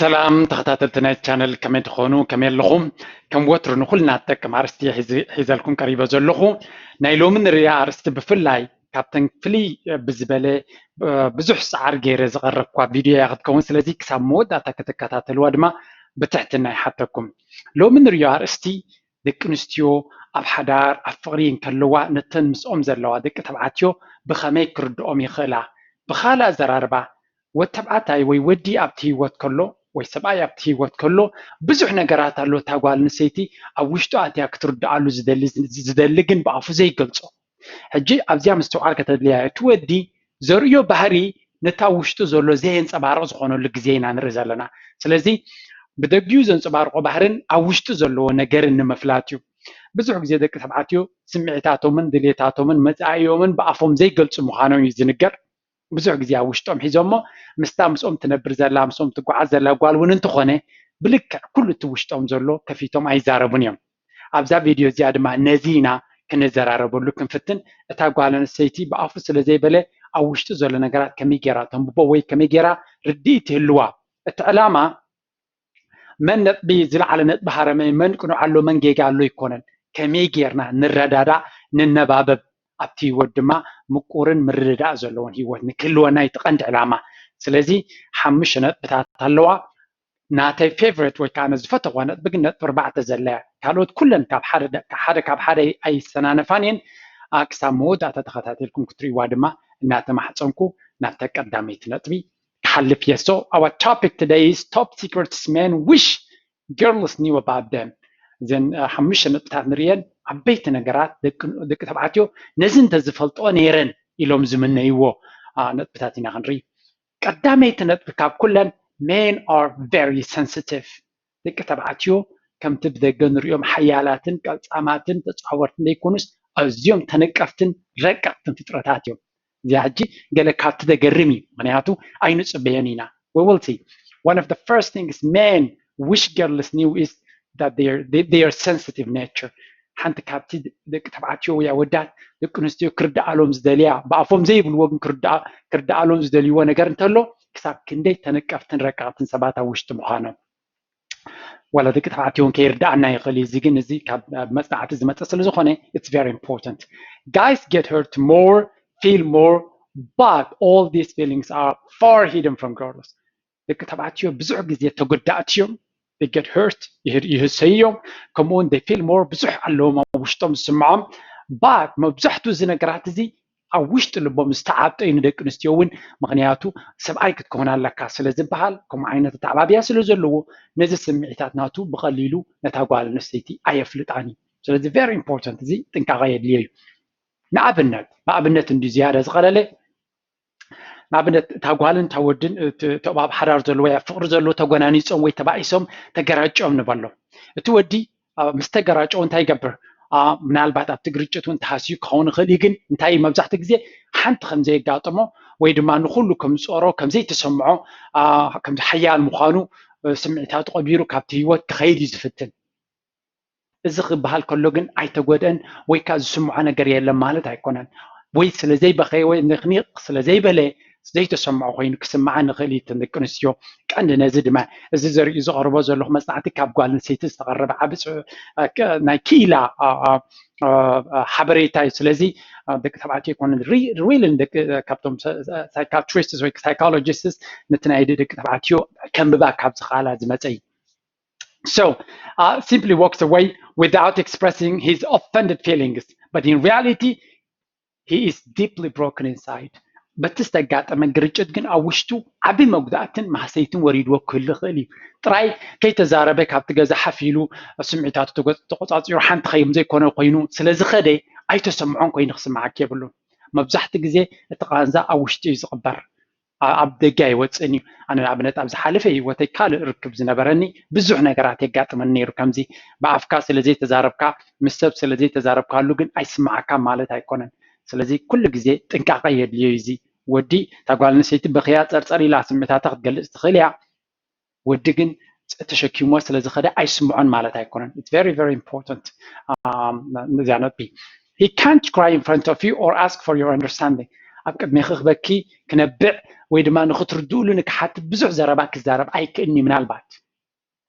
ሰላም ተኸታተልቲ ናይ ቻነል፣ ከመይ ትኾኑ? ከመይ ኣለኹም? ከም ወትሩ ንኹልና ትጠቅም ኣርእስቲ ሒዘልኩም ቀሪበ ዘለኹ። ናይ ሎሚ ንሪኣ ኣርእስቲ ብፍላይ ካብተን ፍልይ ብዝበለ ብዙሕ ፃዕሪ ገይረ ዝቐረብኳ ቪድዮ እያ ክትከውን። ስለዚ ክሳብ መወዳእታ ክትከታተልዋ ድማ ብትሕትና ይሓተኩም። ሎሚ ንሪኦ ኣርእስቲ ደቂ ኣንስትዮ ኣብ ሓዳር ኣብ ፍቕሪ እንከለዋ ነተን ምስኦም ዘለዋ ደቂ ተባዕትዮ ብኸመይ ክርድኦም ይኽእላ? ብኻልእ ኣዘራርባ ወዲ ተባዕታይ ወይ ወዲ ኣብቲ ህይወት ከሎ ወይ ሰብኣይ ኣብቲ ህይወት ከሎ ብዙሕ ነገራት ኣሎ እታ ጓል ኣንስተይቲ ኣብ ውሽጡ ኣትያ ክትርድኣሉ ዝደሊ ግን ብኣፉ ዘይገልጾ። ሕጂ ኣብዚኣ ምስትውዓል ከተድልያ እቲ ወዲ ዘርእዮ ባህሪ ነታ ውሽጡ ዘሎ ዘየንፀባርቕ ዝኾነሉ ግዜ ኢና ንርኢ ዘለና። ስለዚ ብደጊኡ ዘንፀባርቆ ባህርን ኣብ ውሽጡ ዘለዎ ነገርን ንምፍላጥ እዩ። ብዙሕ ግዜ ደቂ ተባዕትዮ ስምዒታቶምን ድሌታቶምን መፃኢዮምን ብኣፎም ዘይገልፁ ምዃኖም እዩ ዝንገር። ብዙሕ ግዜ ኣብ ውሽጦም ሒዞሞ ምስታ ምስኦም ትነብር ዘላ ምስኦም ትጓዓዝ ዘላ ጓል እውን እንተኾነ ብልክዕ ኩሉ እቲ ውሽጦም ዘሎ ከፊቶም ኣይዛረቡን እዮም። ኣብዛ ቪድዮ እዚኣ ድማ ነዚ ኢና ክንዘራረበሉ ክንፍትን። እታ ጓል ኣንስተይቲ ብኣፉ ስለ ዘይበለ ኣብ ውሽጡ ዘሎ ነገራት ከመይ ገይራ ተንብቦ ወይ ከመይ ገይራ ርድኢት ይህልዋ። እቲ ዕላማ መን ነጥቢ ዝለዓለ ነጥቢ ሃረመ፣ መን ቅኑዕ ኣሎ፣ መን ጌጋ ኣሎ ኣይኮነን። ከመይ ጌርና ንረዳዳእ፣ ንነባበብ፣ ኣብቲ ህይወት ድማ ምቁርን ምርድዳእ ዘለዎን ህይወት ንክህልወና እዩ እቲ ቀንዲ ዕላማ። ስለዚ ሓሙሽተ ነጥብታት ኣለዋ። ናተይ ፌቨሬት ወይ ከዓ ዝፈተዋ ነጥቢ ግን ነጥቢ ኣርባዕተ ዘላ እያ። ካልኦት ኩለን ካብ ሓደ ካብ ሓደ ኣይሰናነፋን እየን። ክሳብ መወዳእታ ተኸታተልኩም ክትርእይዋ ድማ እናተማሕፀንኩ ናብታ ቀዳመይቲ ነጥቢ ክሓልፍ እየ። So our topic today is top secrets men wish girls knew about them። እዘን ሓሙሽተ ነጥብታት ንርእየን ዓበይቲ ነገራት ደቂ ተባዕትዮ ነዚ እንተዝፈልጦ ነይረን ኢሎም ዝምነይዎ ነጥብታት ኢና ክንርኢ። ቀዳመይቲ ነጥቢ ካብ ኩለን men are very sensitive። ደቂ ተባዕትዮ ከምቲ ብደገ ንሪኦም ሓያላትን ቀልፃማትን ተፃወርትን ዘይኮኑስ ኣዝዮም ተነቀፍትን ረቀቕትን ፍጥረታት እዮም። እዚኣ ሕጂ ገለ ካብቲ ዘገርም እዩ፣ ምክንያቱ ኣይንፅበዮን ኢና። We will see. One of the first things men wish girls knew is that they are, they, they are sensitive nature. ሓንቲ ካብቲ ደቂ ተባዕትዮ ወይ ኣወዳት ደቂ ኣንስትዮ ክርድኣሎም ዝደልያ ብኣፎም ዘይብልዎ ግን ክርድኣሎም ዝደልይዎ ነገር እንተሎ ክሳብ ክንደይ ተነቀፍትን ረቀቕትን ሰባት ኣብ ውሽጢ ምዃኖም። ዋላ ደቂ ተባዕትዮ እውን ከይርድኣና ይኽእል እዩ። እዚ ግን እዚ ካብ መፅናዕቲ ዝመፀ ስለ ዝኾነ it's very important. Guys get hurt more, feel more, but all these feelings are far hidden from girls. ደቂ ተባዕትዮ ብዙሕ ግዜ ተጎዳእቲ እዮም። They get hurt፣ ይህሰዩ እዮም። ከምኡ እውን they feel more፣ ብዙሕ ኣለዎም ኣብ ውሽጦም ዝስምዖም። But መብዛሕትኡ እዚ ነገራት እዚ ኣብ ውሽጢ ልቦም ዝተዓብጠ እዩ ንደቂ ኣንስትዮ እውን። ምክንያቱ ሰብኣይ ክትከውን ኣለካ ስለ ዝበሃል፣ ከምኡ ዓይነት ኣተዓባብያ ስለ ዘለዎ ነዚ ስምዒታት ናቱ ብቐሊሉ ነታ ጓል ኣንስተይቲ ኣየፍልጣን እዩ። ስለዚ very important፣ እዚ ጥንቃቐ የድልዮ እዩ። ንኣብነት ንኣብነት እንዲ ዝያዳ ዝቐለለ ንኣብነት እታ ጓልን እታ ወድን እቶም ኣብ ሓዳር ዘለዉ ወይ ኣብ ፍቕሪ ዘለዉ ተጎናኒፆም ወይ ተባኢሶም ተገራጭኦም ንበሎም። እቲ ወዲ ምስ ተገራጨው እንታይ ይገብር? ምናልባት ኣብቲ ግርጭት እውን ተሃስዩ ክኸውን ይኽእል እዩ። ግን እንታይ መብዛሕትኡ ግዜ ሓንቲ ከም ዘየጋጥሞ ወይ ድማ ንኹሉ ከም ዝፀሮ ከም ዘይተሰምዖ ከም ሓያል ምዃኑ ስምዒታቱ ቀቢሩ ካብቲ ህይወት ክኸይድ እዩ ዝፍትን። እዚ ክበሃል ከሎ ግን ኣይተጎድአን ወይ ከዓ ዝስምዖ ነገር የለን ማለት ኣይኮነን። ወይ ስለ ዘይበኸየ ወይ ንኽኒቕ ስለ ዘይበለ ዘይተሰምዖ ኮይኑ ክስምዓን ንኽእል እዩ። እተን ደቂ ኣንስትዮ ቀንዲ ነዚ ድማ እዚ ዘርእዩ ዝቐርቦ ዘለኹ መፅናዕቲ ካብ ጓል ኣንስተይቲ ዝተቐረበ ዓቢ ናይ ክኢላ ሓበሬታ እዩ። ስለዚ ደቂ ተባዕትዮ ኣይኮነን really ካብቶም psychiatrists ወይ psychologists ነቲ ናይ ደቂ ተባዕትዮ ከንብባ ካብ ዝኽኣላ ዝመፀ እዩ። So uh, simply walks away without expressing his offended feelings, but in reality he is deeply broken inside. በቲ ዝተጋጠመ ግርጭት ግን ኣብ ውሽጡ ዓቢ መጉዳእትን ማህሰይትን ወሪድዎ ክህሉ ይኽእል እዩ። ጥራይ ከይተዛረበ ካብቲ ገዛ ሓፍ ኢሉ ስምዒታቱ ተቆፃፂሩ ሓንቲ ከም ዘይኮነ ኮይኑ ስለ ዝኸደ ኣይተሰምዖን ኮይኑ ክስምዓካ የብሉን። መብዛሕትኡ ግዜ እቲ ቃንዛ ኣብ ውሽጢ እዩ ዝቕበር። ኣብ ደገ ኣይወፅእን እዩ። ኣነ ንኣብነት ኣብ ዝሓለፈ ህይወተይ ካልእ ርክብ ዝነበረኒ ብዙሕ ነገራት የጋጥመኒ ነይሩ። ከምዚ ብኣፍካ ስለ ዘይተዛረብካ ምስ ሰብ ስለ ዘይተዛረብካሉ ግን ኣይስማዓካ ማለት ኣይኮነን። ስለዚ ኩሉ ግዜ ጥንቃቐ የድልዮ እዩ። እዚ ወዲ እታ ጓል ኣንስተይቲ በኽያ ፀርፀር ኢላ ስምዒታታ ክትገልፅ ትኽእል እያ። ወዲ ግን ተሸኪሞ ስለ ዝኸደ ኣይስምዖን ማለት ኣይኮነን። It's very very important። እዚኣ ነጥቢ he can't cry in front of you or ask for your understanding። ኣብ ቅድሜኺ ክበኪ ክነብዕ ወይ ድማ ንኽትርድእሉ ንክሓትት ብዙሕ ዘረባ ክዛረብ ኣይክእልኒ ምናልባት።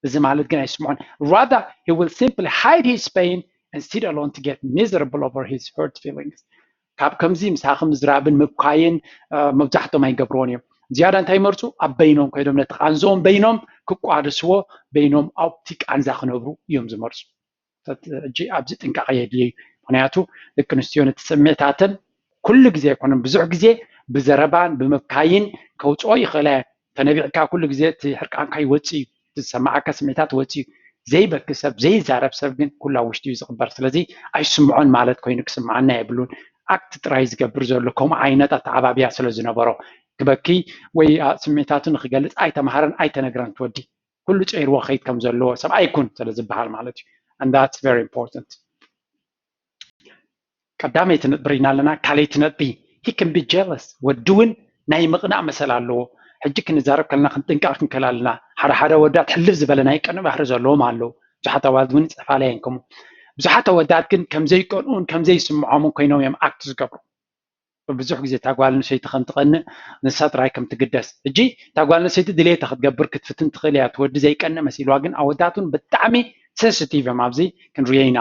እዚ ማለት ግን ኣይስምዖን። Rather, he will simply hide his pain and sit alone to get miserable over his hurt feelings. ካብ ከምዚ ምሳኺ ምዝራብን ምብካይን መብዛሕቶም ኣይገብርዎን እዮም። ዝያዳ እንታይ ይመርፁ? ኣብ በይኖም ኮይዶም ነቲ ቃንዝኦም በይኖም ክቋደስዎ፣ በይኖም ኣብቲ ቃንዛ ክነብሩ እዮም ዝመርፁ። ሕጂ ኣብዚ ጥንቃቐ የድልዮ እዩ። ምክንያቱ ደቂ ኣንስትዮ ነቲ ስምዒታተን ኩሉ ግዜ ኣይኮነን፣ ብዙሕ ግዜ ብዘረባን ብምብካይን ከውፅኦ ይኽእላ እየን። ተነቢዕካ ኩሉ ግዜ እቲ ሕርቃንካ ይወፅእ እዩ፣ እቲ ዝሰማዓካ ስምዒታት ይወፅእ እዩ። ዘይበኪ ሰብ፣ ዘይዛረብ ሰብ ግን ኩሉ ኣብ ውሽጢ እዩ ዝቕበር። ስለዚ ኣይስምዖን ማለት ኮይኑ ክስምዓና የብሉን። ኣክት ጥራይ ዝገብር ዘሎ ከምኡ ዓይነት ኣተዓባብያ ስለ ዝነበሮ ክበኪ ወይ ስምዒታቱ ንክገልፅ ኣይተምሃረን ኣይተነግረን ትወዲ ኩሉ ጨይርዎ ከይድ ከም ዘለዎ ሰብኣይ ይኩን ስለ ዝበሃል ማለት እዩ። And that's very important። ቀዳመይቲ ነጥቢ ርኢና ኣለና። ካልኣይቲ ነጥቢ he can be jealous። ወዲ እውን ናይ ምቕናእ መሰል ኣለዎ። ሕጂ ክንዛረብ ከለና ክንጥንቀቕ ክንክእል ኣለና። ሓደ ሓደ ወዳት ሕልፍ ዝበለ ናይ ቅንእ ባህሪ ዘለዎም ኣለዉ። ብዙሓት ኣዋልድ እውን ይፅሕፋለየን ከምኡ። ብዙሓት ኣወዳት ግን ከምዘይቀንኡን ከምዘይስምዖምን ኮይኖም እዮም ኣክት ዝገብሩ። ብዙሕ ግዜ እታ ጓል ኣንስተይቲ ከም ትቐንእ ንሳ ጥራይ ከም ትግደስ። ሕጂ እታ ጓል ኣንስተይቲ ድሌታ ክትገብር ክትፍትን ትኽእል እያ። እቲ ወዲ ዘይቀንእ መሲልዋ ግን ኣወዳት እውን ብጣዕሚ sensitive እዮም። ኣብዚ ክንሪኦ ኢና።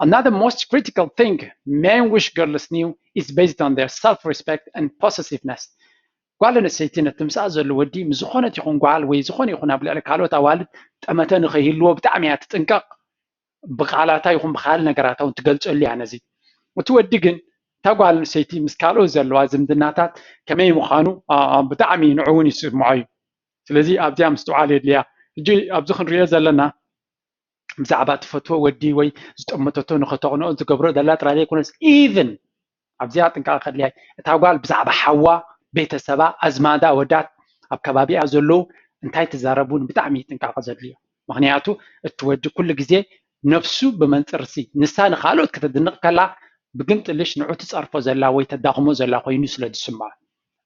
Another most critical thing men wish girls knew is based on their self-respect and possessiveness። ጓል ኣንስተይቲ ነቲ ምስኣ ዘሎ ወዲ ምስ ዝኾነት ይኹን ጓል ወይ ዝኾነ ይኹን ኣብ ልዕሊ ካልኦት ኣዋልድ ጠመተ ንኸይህልዎ ብጣዕሚ እያ ትጥንቀቕ። ብቃላታ ይኹን ብካልእ ነገራታ እውን ትገልፀሉ እያ ነዚ። እቲ ወዲ ግን እታ ጓል ኣንስተይቲ ምስ ካልኦት ዘለዋ ዝምድናታት ከመይ ምዃኑ ብጣዕሚ ንዑ እውን ይስምዖ እዩ። ስለዚ ኣብዚኣ ምስትውዓል የድልያ። ሕጂ ኣብዚ ክንሪኦ ዘለና ብዛዕባ ትፈትዎ ወዲ ወይ ዝጠመተቶ ንኸተቕንኦ ዝገብሮ ዘላ ጥራይ ዘይኮነስ even ኣብዚኣ ጥንቃቐ ከድልያ እታ ጓል ብዛዕባ ሓዋ ቤተሰባ ኣዝማዳ ወዳት ኣብ ከባቢኣ ዘለዉ እንታይ ትዛረቡን ብጣዕሚ ጥንቃቐ ዘድልዮ። ምክንያቱ እቲ ወዲ ኩሉ ግዜ ነብሱ ብመንፅርሲ ንሳ ንካልኦት ከተድንቕ ከላ ብግምጥልሽ ንዑ ትፀርፎ ዘላ ወይ ተዳኽሞ ዘላ ኮይኑ ስለ ዝስምዖ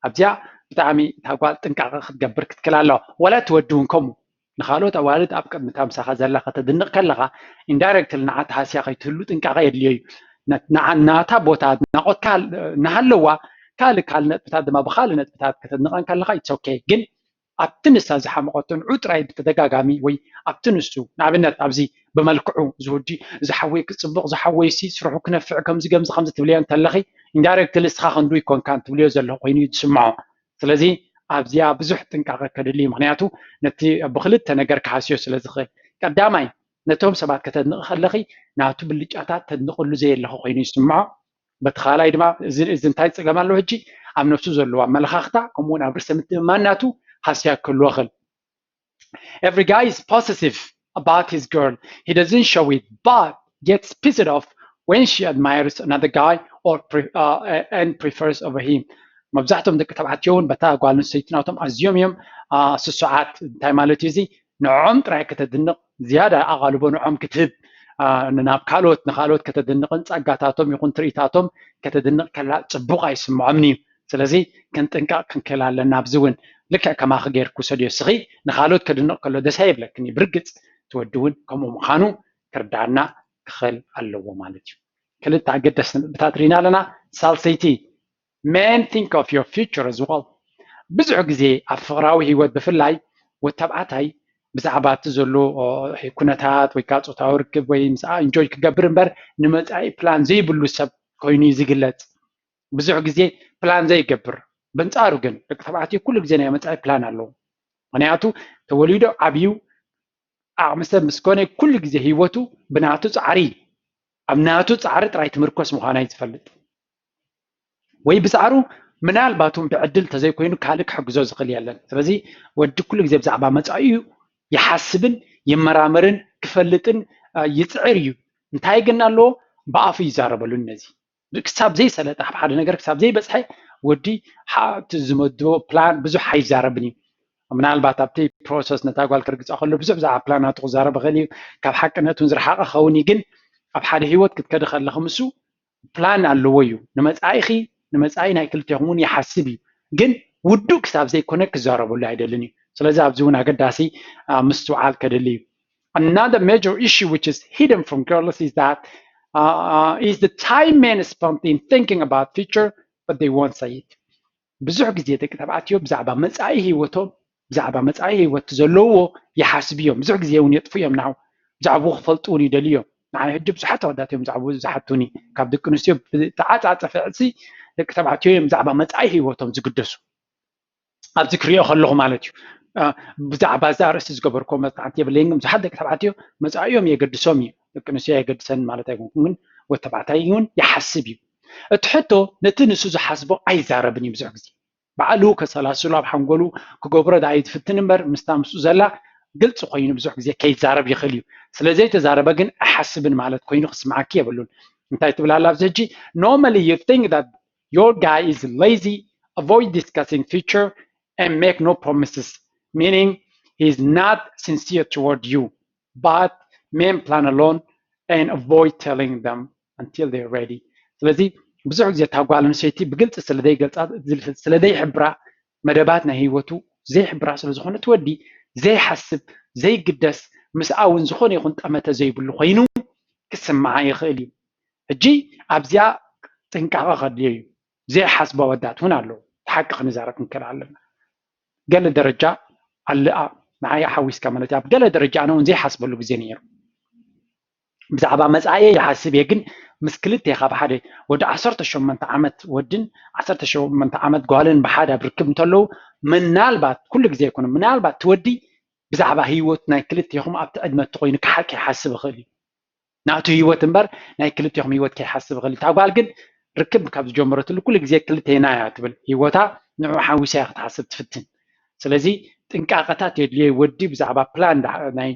ኣብዚኣ ብጣዕሚ እታ ጓል ጥንቃቐ ክትገብር ክትክል ኣለዋ። ወላ እቲ ወዲ እውን ከምኡ ንኻልኦት ኣዋልድ ኣብ ቅድሚታ ምሳኻ ዘላ ከተድንቕ ከለኻ ኢንዳይረክትሊ ንዓ ተሃስያ ከይትህሉ ጥንቃቐ የድልዮ እዩ። ናታ ቦታ ኣድናቖትካ እናሃለዋ ካልእ ካልእ ነጥብታት ድማ ብኻልእ ነጥብታት ከተድንቐን ከለኻ it's okay። ግን ኣብቲ ንሳ ዝሓመቐቶ ንዑ ጥራይ ብተደጋጋሚ ወይ ኣብቲ ንሱ ንኣብነት ኣብዚ ብመልክዑ እዚ ወዲ እዚ ሓወይ ክፅቡቕ እዚ ሓወይ ሲ ስርሑ ክነፍዕ ከምዚ ከምዚ ከምዚ ትብልዮ እንተለኺ ኢንዳይረክትሊ ንስኻ ክንዱ ይኮንካን ትብልዮ ዘለኹ ኮይኑ እዩ ዝስምዖ። ስለዚ ኣብዚኣ ብዙሕ ጥንቃቐ ከድሊ እዩ። ምክንያቱ ነቲ ብክልተ ነገር ክሃስዮ ስለ ዝኽእል፣ ቀዳማይ ነቶም ሰባት ከተድንቕ ከለኺ ናቱ ብልጫታት ተድንቕሉ ዘየለኹ ኮይኑ ይስምዖ። በቲ ካልኣይ ድማ እዚ እዚ እንታይ ፀገም ኣለዎ ሕጂ ኣብ ነብሱ ዘለዎ ኣመለኻኽታ ከምኡውን ኣብ ርእሰ ምትእምማን ናቱ ሃስያ ክህልዎ ይኽእል። Every guy is possessive about his girl. He doesn't show it, but gets pissed off when she admires another guy or pre, uh, and prefers over him. መብዛሕትኦም ደቂ ተባዕትዮ እውን በታ ጓል ኣንስተይቲ ናቶም ኣዝዮም እዮም ስሱዓት። እንታይ ማለት እዩ እዚ? ንዖም ጥራይ ከተድንቕ ዝያዳ ኣቓልቦ ንዖም ክትህብ ናብ ካልኦት ንኻልኦት ከተድንቕን ጸጋታቶም ይኹን ትርኢታቶም ከተድንቕ ከላ ጽቡቕ ኣይስምዖምን እዩ። ስለዚ ክንጥንቀቕ ክንክእል ኣለና። ኣብዚ እውን ልክዕ ከማኺ ጌርኩ ሰድዮ እስኺ ንኻልኦት ከድንቕ ከሎ ደስ ኣይብለክን እዩ። ብርግጽ እቲ ወዲ እውን ከምኡ ምዃኑ ክርዳኣና ክኽእል ኣለዎ ማለት እዩ። ክልተ ኣገደስቲ ነጥብታት ርኢና ኣለና። ሳልሰይቲ men think of your future as well። ብዙሕ ግዜ ኣብ ፍቕራዊ ህይወት ብፍላይ ወድ ተባዕታይ ብዛዕባ እቲ ዘሎ ኩነታት ወይ ከዓ ፆታዊ ርክብ ወይ ምስኣ ኢንጆይ ክገብር እምበር ንመፃኢ ፕላን ዘይብሉ ሰብ ኮይኑ እዩ ዝግለፅ። ብዙሕ ግዜ ፕላን ዘይገብር፣ በንፃሩ ግን ደቂ ተባዕትዮ ኩሉ ግዜ ናይ መፃኢ ፕላን ኣለዎ። ምክንያቱ ተወሊዶ ዓብዩ ዓቕሚ ሰብ ምስ ኮነ ኩሉ ግዜ ህይወቱ ብናቱ ፃዕሪ ኣብ ናቱ ፃዕሪ ጥራይ ትምርኮስ ምዃና እዩ ዝፈልጥ። ወይ ብፃዕሩ ምናልባት እውን ብዕድል እንተዘይኮይኑ ካልእ ክሕግዞ ዝኽእል የለን። ስለዚ ወዲ ኩሉ ግዜ ብዛዕባ መፃኢኡ ይሓስብን ይመራመርን ክፈልጥን ይፅዕር እዩ። እንታይ ግን ኣለዎ ብኣፉ ይዛረበሉን ነዚ ክሳብ ዘይሰለጠ ኣብ ሓደ ነገር ክሳብ ዘይበፅሐ ወዲ ሓቲ ዝመድቦ ፕላን ብዙሕ ኣይዛረብን እዩ። ምናልባት ኣብቲ ፕሮሰስ ነታ ጓል ክርግፃ ከሎ ብዙሕ ብዛዕባ ፕላናቱ ክዛረብ ይኽእል እዩ። ካብ ሓቅነት እውን ዝረሓቐ ክኸውን እዩ። ግን ኣብ ሓደ ህይወት ክትከዲ ከለኺ ምሱ ፕላን ኣለዎ እዩ። ንመፃኢኺ ንመፃኢ ናይ ክልቴኹም እውን ይሓስብ እዩ። ግን ውዱእ ክሳብ ዘይኮነ ክዛረበሉ ኣይደልን እዩ። ስለዚ ኣብዚ እውን ኣገዳሲ ምስትውዓል ከድሊ እዩ። Another major issue which is hidden from girls is that uh, is the time men spend in thinking about future but they won't say it. ብዙሕ ግዜ ደቂ ተባዕትዮ ብዛዕባ መፃኢ ህይወቶም ብዛዕባ መፃኢ ህይወት ዘለዎ ይሓስብ እዮም። ብዙሕ ግዜ እውን የጥፉ እዮም። ንዓው ብዛዕባኡ ክፈልጡ እውን ይደልዩ እዮም። ንዓይ ሕጂ ብዙሓት ኣወዳት እዮም ብዛዕባኡ ዝሓቱኒ። ካብ ደቂ ኣንስትዮ ብተዓፃፀፈ ዕሲ ደቂ ተባዕትዮ እዮም ብዛዕባ መፃኢ ህይወቶም ዝግደሱ። ኣብዚ ክሪኦ ከለኹ ማለት እዩ። ብዛዕባ እዚ ኣርእስቲ ዝገበርክዎ መፅናዕቲ የብለይን፣ ግን ብዙሓት ደቂ ተባዕትዮ መፃኢኦም የገድሶም እዩ። ደቂ ኣንስትዮ የገድሰን ማለት ኣይኮንኩን፣ ግን ወዲ ተባዕታይ እውን ይሓስብ እዩ። እቲ ሕቶ ነቲ ንሱ ዝሓስቦ ኣይዛረብን እዩ። ብዙሕ ግዜ ባዕሉ ከሰላስሉ ኣብ ሓንጎሉ ክገብሮ ዳኣ ይፍትን እምበር ምስታ ምስኡ ዘላ ግልፂ ኮይኑ ብዙሕ ግዜ ከይዛረብ ይኽእል እዩ። ስለዘይተዛረበ ግን ኣይሓስብን ማለት ኮይኑ ክስምዓኪ የብሉን። እንታይ ትብል ኣላ ኣብዚ ሕጂ? Normally you think that your guy is lazy, avoid discussing future and make no promises, meaning he is not sincere toward you. But men plan alone and avoid telling them until they're ready. ስለዚ ብዙሕ ግዜ እታ ጓል ኣንስተይቲ ብግልፂ ስለዘይገልፃ ስለዘይሕብራ መደባት ናይ ህይወቱ ዘይሕብራ ስለዝኾነ እቲ ወዲ ዘይሓስብ ዘይግደስ ምስኣ እውን ዝኾነ ይኹን ጠመተ ዘይብሉ ኮይኑ ክስምዓ ይኽእል እዩ። ሕጂ ኣብዚኣ ጥንቃቐ ከድልዮ እዩ። ዘይሓስባ ወዳት እውን ኣለዉ። ሓቂ ክንዛረብ ክንክእል ኣለና። ገለ ደረጃ ኣልኣ ንዓይ ሓዊስካ ማለት ኣብ ገለ ደረጃ ኣነ እውን ዘይሓስበሉ ግዜ ነይሩ። ብዛዕባ መፃእየ ይሓስብ እየ፣ ግን ምስ ክልተ ካብ ሓደ ወዲ ዓሰርተ ሸሞንተ ዓመት ወድን ዓሰርተ ሸሞንተ ዓመት ጓልን ብሓደ ኣብ ርክብ እንተለዉ ምናልባት ኩሉ ግዜ ኣይኮነ ምናልባት ትወዲ ብዛዕባ ህይወት ናይ ክልቴኹም ኣብቲ ዕድመ እትኮይኑ ክሓቂ ይሓስብ ይኽእል እዩ። ናቱ ህይወት እምበር ናይ ክልቴኹም ህይወት ከይሓስብ ይኽእል። እታ ጓል ግን ርክብ ካብ ዝጀመረትሉ ኩሉ ግዜ ክልቴና እያ ትብል። ህይወታ ንዑ ሓዊሳ እያ ክትሓስብ ትፍትን። ስለዚ ጥንቃቐታት የድልዮ። ወዲ ብዛዕባ ፕላን ናይ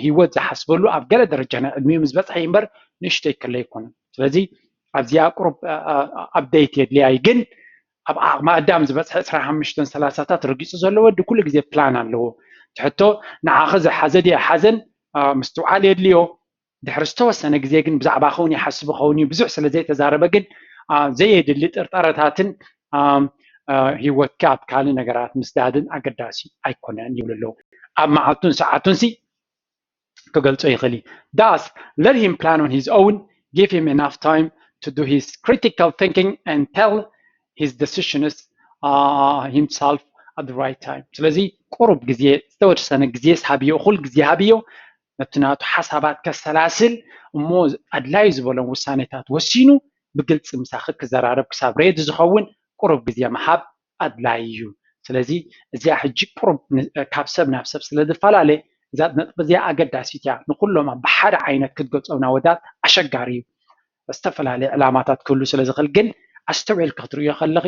ህይወት ዝሓስበሉ ኣብ ገለ ደረጃ ናይ ዕድሚኡ ምስ በፅሐ እምበር ንእሽተይ ከሎ ኣይኮነን። ስለዚ ኣብዚኣ ቁሩብ ኣፕደይት የድልያ እዩ። ግን ኣብ ዓቕሚ ኣዳም ዝበፅሐ ዕስራን ሓሙሽተን ሰላሳታት ረጊፁ ዘሎ ወዲ ኩሉ ግዜ ፕላን ኣለዎ። ትሕቶ ንዓኺ ዝሓዘ ድዩ ኣይሓዘን ምስትውዓል የድልዮ። ድሕሪ ዝተወሰነ ግዜ ግን ብዛዕባኺ እውን ይሓስብ ይኸውን እዩ። ብዙሕ ስለ ዘይተዛረበ ግን ዘየድሊ ጥርጠረታትን ህይወትካ ኣብ ካልእ ነገራት ምስዳድን ኣገዳሲ ኣይኮነን ይብሉ ኣለዉ። ኣብ መዓልቱን ሰዓቱን ሲ ክገልጾ ይኽእል እዩ። Thus, let him plan on his own, give him enough time to do his critical thinking and tell his decisions uh, himself at the right time. ስለዚ ቁሩብ ግዜ ዝተወሰነ ግዜ ሃብዮ፣ እኹል ግዜ ሃብዮ ነቲ ናቱ ሓሳባት ከሰላስል እሞ ኣድላዩ ዝበሎም ውሳኔታት ወሲኑ ብግልፂ ምሳኺ ክዘራረብ ክሳብ ሬዲ ዝኸውን ቁሩብ ግዜ ምሃብ ኣድላዪ እዩ። ስለዚ እዚኣ ሕጂ ቁሩብ ካብ ሰብ ናብ ሰብ ስለ ዝፈላለ እዛ ነጥቢ እዚኣ ኣገዳሲት እያ። ንኩሎም ኣብ ብሓደ ዓይነት ክትገልፆም ናወዳት ኣሸጋሪ እዩ። ዝተፈላለየ ዕላማታት ክህሉ ስለ ዝኽእል ግን ኣስተውዒልኪ ክትርእዮ ከለኺ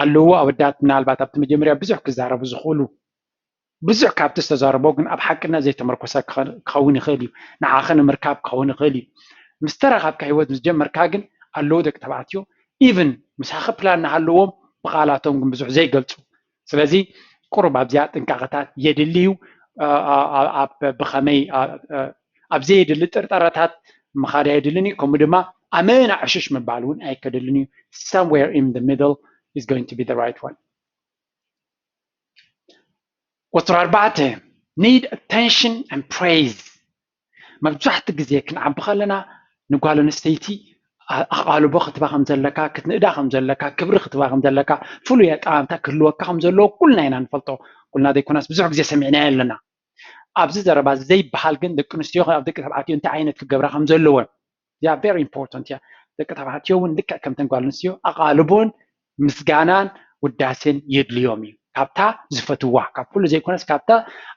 ኣለዎ ኣወዳት ምናልባት ኣብቲ መጀመርያ ብዙሕ ክዛረቡ ዝኽእሉ ብዙሕ ካብቲ ዝተዛረቦ ግን ኣብ ሓቅነት ዘይተመርኮሰ ክኸውን ይኽእል እዩ። ንዓኺ ንምርካብ ክኸውን ይኽእል እዩ። ምስ ተራኻብካ ህይወት ምስ ጀመርካ ግን ኣለዉ ደቂ ተባዕትዮ ኢቭን ምሳኺ ፕላን እናሃለዎም ብቓላቶም ግን ብዙሕ ዘይገልፁ። ስለዚ ቁሩብ ኣብዚኣ ጥንቃቐታት የድሊ እዩ። ብኸመይ ኣብ ዘየድሊ ጥርጠረታት ምኻድ ኣየድልን እዩ። ከምኡ ድማ ኣመና ዕሽሽ ምባል እውን ኣይከድልን እዩ። Somewhere in the middle is going to be the right one. ቁፅሪ ኣርባዕተ need attention and praise። መብዛሕትኡ ግዜ ክንዓቢ ከለና ንጓል ኣንስተይቲ ኣቓልቦ ክትባ ከም ዘለካ ክትንእዳ ከም ዘለካ ክብሪ ክትባ ከም ዘለካ ፍሉይ ኣጠማምታ ክህልወካ ከም ዘለዎ ኩልና ኢና ንፈልጦ። ኩልና ዘይኮናስ ብዙሕ ግዜ ሰሚዕናዮ ኣለና። ኣብዚ ዘረባ እዚ ዘይበሃል ግን ደቂ ኣንስትዮ ኣብ ደቂ ተባዕትዮ እንታይ ዓይነት ክገብራ ከም ዘለወን እዚኣ very important እያ። ደቂ ተባዕትዮ እውን ልክዕ ከምተን ጓል ኣንስትዮ ኣቓልቦን ምስጋናን ውዳሴን የድልዮም እዩ። ካብታ ዝፈትዋ ካብ ኩሉ ዘይኮነስ ካብታ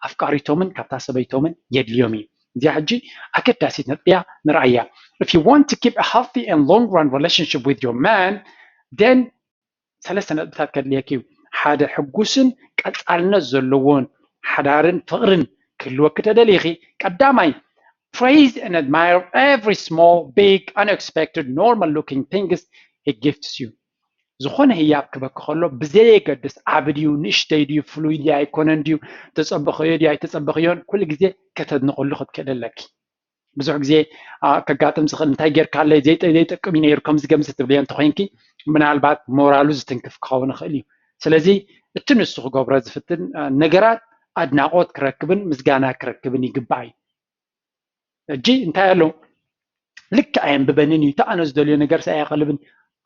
ኣፍቃሪቶምን ካብታ ሰበይቶምን የድልዮም እዩ። እዚኣ ሕጂ ኣገዳሲት ነጥቢ እያ። ንርኣያ። If you want to keep a healthy and long run relationship with your man, then ሰለስተ ነጥብታት ከድልየኪ እዩ። ሓደ ሕጉስን ቀፃልነት ዘለዎን ሓዳርን ፍቕርን ክህልወኪ ተደሊኺ ቀዳማይ praise and admire every small, big, unexpected, normal looking things he gifts you. ዝኾነ ህያብ ክበኪ ከሎ ብዘየገድስ ዓቢ ድዩ ንእሽተይ ድዩ ፍሉይ ድዩ ኣይኮነን ድዩ ተፀበኸዮ ድዩ ኣይተፀበኸዮን ኩሉ ግዜ ከተድንቐሉ ክትክእል ኣለኪ። ብዙሕ ግዜ ከጋጥም ዝኽእል እንታይ ጌርካለይ ዘይጠቅም እዩ ነይሩ ከምዚ ገምዚ ትብልዮ እንተኮይንኪ ምናልባት ሞራሉ ዝትንክፍ ክኸውን ይኽእል እዩ። ስለዚ እቲ ንሱ ክገብሮ ዝፍትን ነገራት ኣድናቆት ክረክብን ምስጋና ክረክብን ይግባእ እዩ። ሕጂ እንታይ ኣሎ ልክዕ ኣየንብበንን እዩ እቲ ኣነ ዝደልዮ ነገር ሰ ኣየቐልብን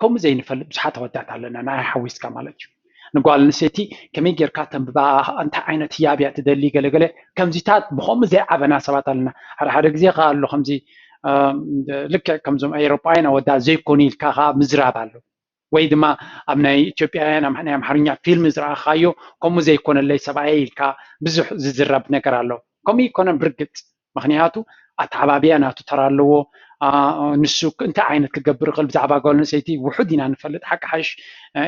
ከምኡ ዘይንፈልጥ ብዙሓት ኣወዳት ኣለና ንዓይ ሓዊስካ ማለት እዩ። ንጓል ኣንስተይቲ ከመይ ጌርካ ተንብባ፣ እንታይ ዓይነት ህያብ እያ ትደሊ፣ ገለገለ። ከምዚታት ብኸምኡ ዘይዓበና ሰባት ኣለና። ሓደ ሓደ ግዜ ከኣ ኣሎ ከምዚ ልክዕ ከምዞም ኤውሮጳውያን ኣወዳት ዘይኮኑ ኢልካ ከኣ ምዝራብ ኣሎ። ወይ ድማ ኣብ ናይ ኢትዮጵያውያን ናይ ኣምሓርኛ ፊልም ዝረኣኻዮ ከምኡ ዘይኮነለይ ሰብኣየ ኢልካ ብዙሕ ዝዝረብ ነገር ኣሎ። ከምኡ ይኮነን ብርግጽ፣ ምክንያቱ ኣተዓባብያ ናቱ ተራ ኣለዎ። ንሱ እንታይ ዓይነት ክገብር ይኽእል ብዛዕባ ጓል ኣንስተይቲ ውሑድ ኢና ንፈልጥ። ሓቂ ሓሽ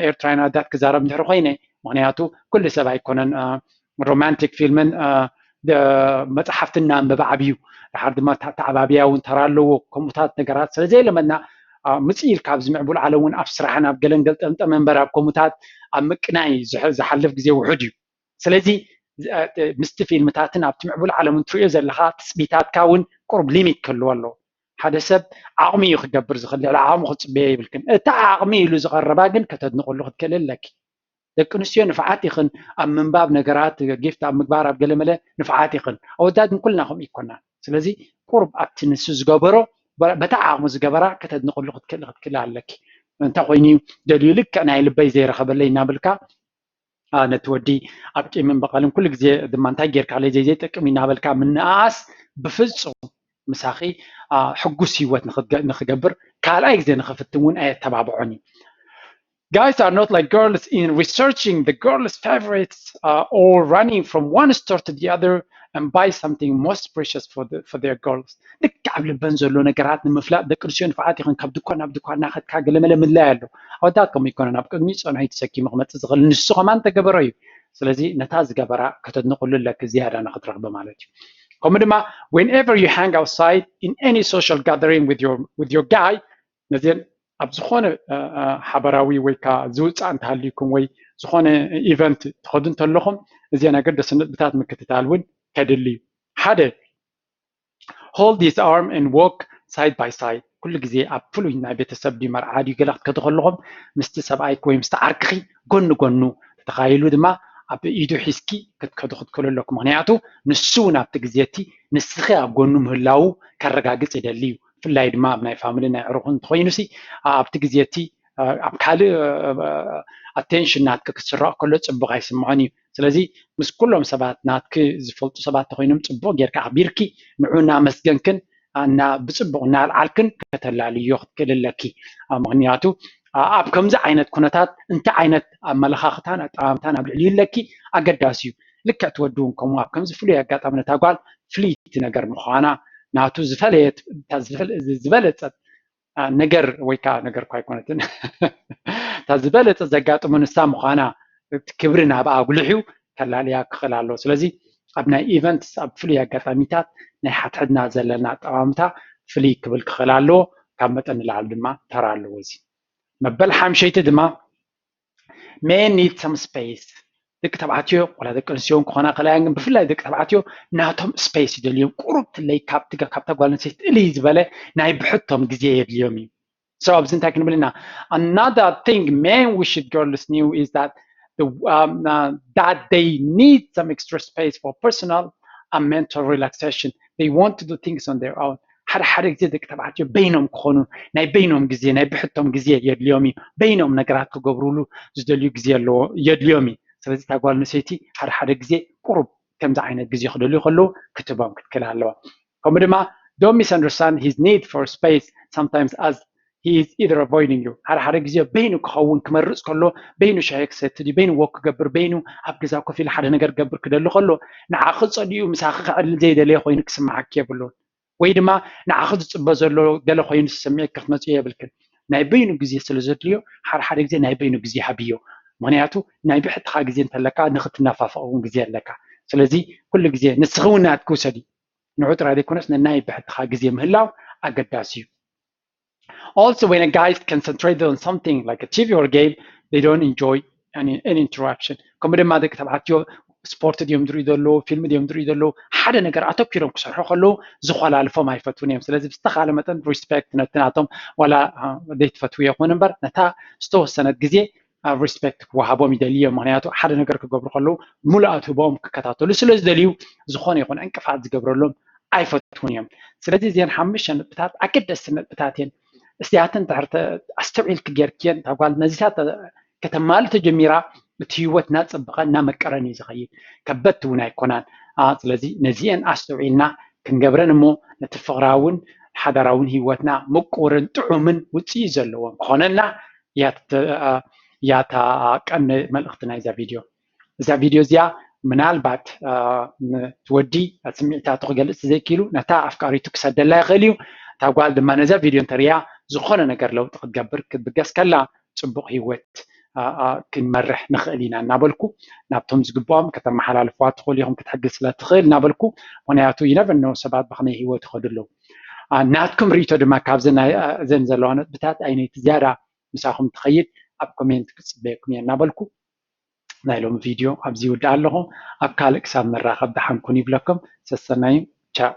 ኤርትራውያን ኣወዳት ክዛረብ እንድሕር ኮይነ፣ ምክንያቱ ኩሉ ሰብ ኣይኮነን ሮማንቲክ ፊልምን መፅሓፍትን እናንበበ ዓብዩ። ድሓር ድማ ኣተዓባብያ እውን ተራ ኣለዎ። ከምኡታት ነገራት ስለዘይለመድና ምፅእ ኢልካ ኣብዚ ምዕቡል ዓለም እውን ኣብ ስራሕን ኣብ ገለን ገልጠምጠመ እምበር ኣብ ከምኡታት ኣብ ምቅናይ ዝሓልፍ ግዜ ውሑድ እዩ። ስለዚ ምስቲ ፊልምታትን ኣብቲ ምዕቡል ዓለምን ትሪኦ ዘለካ ትፅቢታትካ እውን ቁሩብ ሊሚት ክህልዎ ኣለዎ። ሓደ ሰብ ዓቕሚ እዩ ክገብር ዝኽእል፣ ልዕሊ ዓቕሚ ክትፅበዮ ይብልክን። እቲ ዓቕሚ ኢሉ ዝቐረባ ግን ከተድንቕሉ ክትክእል ኣለኪ። ደቂ ኣንስትዮ ንፍዓት ይኽን ኣብ ምንባብ ነገራት፣ ጊፍት ኣብ ምግባር፣ ኣብ ገለመለ ንፍዓት ይኽን። ኣወዳት ግን ኩልና ከምኡ ይኮና። ስለዚ ቁሩብ ኣብቲ ንሱ ዝገበሮ በታ ዓቕሚ ዝገበራ ከተድንቕሉ ክትክእል ክትክእል ኣለኪ። እንታይ ኮይኑ ደልዩ ልክዕ ናይ ልበይ ዘይረኸበለይ እናበልካ ነቲ ወዲ ኣብ ቂምን በቐልን ኩሉ ግዜ ድማ እንታይ ጌርካለይ ዘይዘይጠቅም እናበልካ ምንኣኣስ ብፍጹም ምሳኺ ሕጉስ ህይወት ንክገብር ካልኣይ ግዜ ንክፍትን እውን ኣየተባብዖን እዩ። Guys are not like girls in researching the girls' favorites uh, or running from one store to the other and buy something most precious for, the, for their girls. ልክዕ ኣብ ልበን ዘሎ ነገራት ንምፍላጥ ደቂ ኣንስትዮ ንፍዓት ይኽን ካብ ድኳን ናብ ድኳን እናኸድካ ገለመለ ምድላይ ኣሎ። ኣወዳት ከምኡ ይኮነን፣ ኣብ ቅድሚ ፀንሑ ተሰኪሙ ክመፅእ ዝኽእል ንሱ ከማን ተገበሮ እዩ። ስለዚ ነታ ዝገበራ ከተድንቕሉ ኣለኪ ዝያዳ ንክትረኽቢ ማለት እዩ። ከምኡ ድማ whenever you hang outside in any social gathering with your, with your guy ነዚን ኣብ ዝኾነ ሓበራዊ ወይ ከዓ ዝውፃእ እንተሃልዩኩም ወይ ዝኾነ ኢቨንት ትኸዱ እንተለኹም እዚን ኣገደሲ ነጥብታት ምክትታል እውን ከድሊ እዩ። ሓደ hold his arm and walk side by side። ኩሉ ግዜ ኣብ ፍሉይ ናይ ቤተሰብ ድዩ መርዓ ድዩ ገለ ክትከዱ ከለኹም ምስቲ ሰብኣይኪ ወይ ምስቲ ዓርክኺ ጎኒ ጎኑ ተተኻይሉ ድማ ኣብ ኢዱ ሒዝኪ ክትከዱ ክትክእሉ ኣለኩም። ምክንያቱ ንሱ እውን ኣብቲ ግዜ እቲ ንስኺ ኣብ ጎኑ ምህላዉ ከረጋግጽ ይደሊ እዩ። ብፍላይ ድማ ኣብ ናይ ፋሚሊ ናይ ዕሩኽ እንተኾይኑ ሲ ኣብቲ ግዜ እቲ ኣብ ካልእ ኣቴንሽን ናትኪ ክስረቕ ከሎ ጽቡቕ ኣይስምዖን እዩ። ስለዚ ምስ ኩሎም ሰባት ናትኪ ዝፈልጡ ሰባት ተኾይኖም ጽቡቕ ጌርካ ኣኽቢርኪ ንዑ እናመስገንክን እና ብጽቡቕ እናልዓልክን ከተላልዮ ክትክእል ኣለኪ። ምክንያቱ ኣብ ከምዚ ዓይነት ኩነታት እንታይ ዓይነት ኣመለኻኽታን ኣጠማምታን ኣብ ልዕሊኡ ኣለኪ ኣገዳሲ እዩ። ልክዕ ትወዲ እውን ከምኡ ኣብ ከምዚ ፍሉይ ኣጋጣሚ ነታ ጓል ፍልይቲ ነገር ምዃና ናቱ ዝፈለየት ዝበለጸት ነገር ወይ ከዓ ነገር እኳ ኣይኮነትን እታ ዝበለጸ ዘጋጥሙ ንሳ ምዃና እቲ ክብሪ ናብኣ ኣጉልሕዩ ከላልያ ክኽእል ኣለዎ። ስለዚ ኣብ ናይ ኢቨንትስ ኣብ ፍሉይ ኣጋጣሚታት ናይ ሓድሕድና ዘለና ኣጠማምታ ፍልይ ክብል ክኽእል ኣለዎ። ካብ መጠን ንላዕሊ ድማ ተራ ኣለዎ። እዚ መበል ሓምሸይቲ ድማ men need some space። ደቂ ተባዕትዮ ዋላ ደቂ ኣንስትዮ ክኾና ከላያን ግን ብፍላይ ደቂ ተባዕትዮ ናቶም ስፔስ ይደልዮም። ቁሩብ ትለይ ካብታ ጓል ኣንስተይቲ እልይ ዝበለ ናይ ብሕቶም ግዜ የድልዮም እዩ። So ኣብዚ እንታይ ክንብል ኢና? Another thing men wish girls knew is that the, um, uh, that they need some extra space for personal and mental relaxation. They want to do things on their own. ሓደ ሓደ ግዜ ደቂ ተባዕትዮ በይኖም ክኾኑ ናይ በይኖም ግዜ ናይ ብሕቶም ግዜ የድልዮም እዩ። በይኖም ነገራት ክገብሩሉ ዝደልዩ ግዜ ኣለዎ የድልዮም እዩ። ስለዚ እታ ጓል ኣንስተይቲ ሓደ ሓደ ግዜ ቁሩብ ከምዚ ዓይነት ግዜ ክደልዩ ከለዉ ክትህቦም ክትክእል ኣለዋ። ከምኡ ድማ don't misunderstand his need for space sometimes as he is either avoiding you። ሓደ ሓደ ግዜ በይኑ ክኸውን ክመርፅ ከሎ በይኑ ሻሂ ክሰቲ ድዩ በይኑ ወክ ክገብር በይኑ ኣብ ገዛ ኮፍ ኢሉ ሓደ ነገር ክገብር ክደሊ ከሎ ንዓኺ ፀሊኡ ምሳኺ ክዕልል ዘይደለየ ኮይኑ ክስምዓኪ የብሉን። ወይ ድማ ንዓኺ ዝፅበ ዘሎ ገለ ኮይኑ ዝስምዐኪ ክትመፅዮ የብልክን። ናይ በይኑ ግዜ ስለ ዘድልዮ ሓደ ሓደ ግዜ ናይ በይኑ ግዜ ሃብዮ። ምክንያቱ ናይ ብሕትኻ ግዜ እንተለካ ንክትነፋፈቕ እውን ግዜ ኣለካ። ስለዚ ኩሉ ግዜ ንስኺ እውን ናትኪ ውሰዲ። ንዑ ጥራይ ዘይኮነስ ንናይ ብሕትኻ ግዜ ምህላው ኣገዳሲ እዩ። Also, when a guy is concentrated on something like a T V or game, they don't enjoy any, any interruption. ከምኡ ድማ ደቂ ተባዕትዮ ስፖርት ድዮም ዝርእዩ ዘለዉ፣ ፊልም ድዮም ዝርእዩ ዘለዉ፣ ሓደ ነገር ኣተኪሮም ክሰርሑ ከለዉ ዝኮላልፎም ኣይፈትውን እዮም። ስለዚ ብዝተኻለ መጠን ሪስፔክት ነቲ ናቶም ዋላ ዘይትፈትውዮ ይኹን እምበር ነታ ዝተወሰነት ግዜ ሪስፔክት ክወሃቦም ይደልዩ እዮም። ምክንያቱ ሓደ ነገር ክገብሩ ከለዉ ሙሉእ ኣትህቦኦም ክከታተሉ ስለ ዝደልዩ ዝኾነ ይኹን ዕንቅፋት ዝገብረሎም ኣይፈትውን እዮም። ስለዚ እዚአን ሓሙሽተ ነጥብታት ኣገደስቲ ነጥብታት እየን። እዚኣተን ድሕር ኣስተውዒልኪ ጌርክየን እታ ጓል ነዚታት ከተማልእ ተጀሚራ እቲ ህይወት እናፀበቐ እናመቀረን እዩ ዝኸይድ። ከበድቲ እውን ኣይኮናን። ስለዚ ነዚአን ኣስተውዒልና ክንገብረን እሞ ነቲ ፍቕራውን ሓዳራውን ህይወትና ምቁርን ጥዑምን ውፅኢት ዘለዎን ክኾነልና እያ እታ ቀንዲ መልእኽቲ ናይዛ ቪድዮ። እዛ ቪድዮ እዚኣ ምናልባት እቲ ወዲ ስምዒታቱ ክገልፅ ዘይክኢሉ ነታ ኣፍቃሪቱ ክሰደላ ይኽእል እዩ። እታ ጓል ድማ ነዛ ቪድዮ እንተሪኣ ዝኾነ ነገር ለውጢ ክትገብር ክትብገስ ከላ ፅቡቕ ህይወት ክንመርሕ ንኽእል ኢና እናበልኩ ናብቶም ዝግብኦም ከተመሓላልፍዋ ትኽእሉ ኢኹም ክትሕግዝ ስለ ትኽእል እናበልኩ። ምክንያቱ you never know ሰባት ብኸመይ ህይወት ይኸዱ ኣለዉ። ናትኩም ርእይቶ ድማ ካብዚ እዘን ዘለዋ ነጥብታት ኣይነይቲ ዝያዳ ምሳኹም ትኸይድ ኣብ ኮሜንት ክፅበየኩም እየ እናበልኩ ናይ ሎሚ ቪድዮ ኣብዚ ይውዳእ ኣለኹ። ኣብ ካልእ ክሳብ ንራኸብ ደሓን ኩኑ ይብለኩም። ሰሰናዩ። ቻው።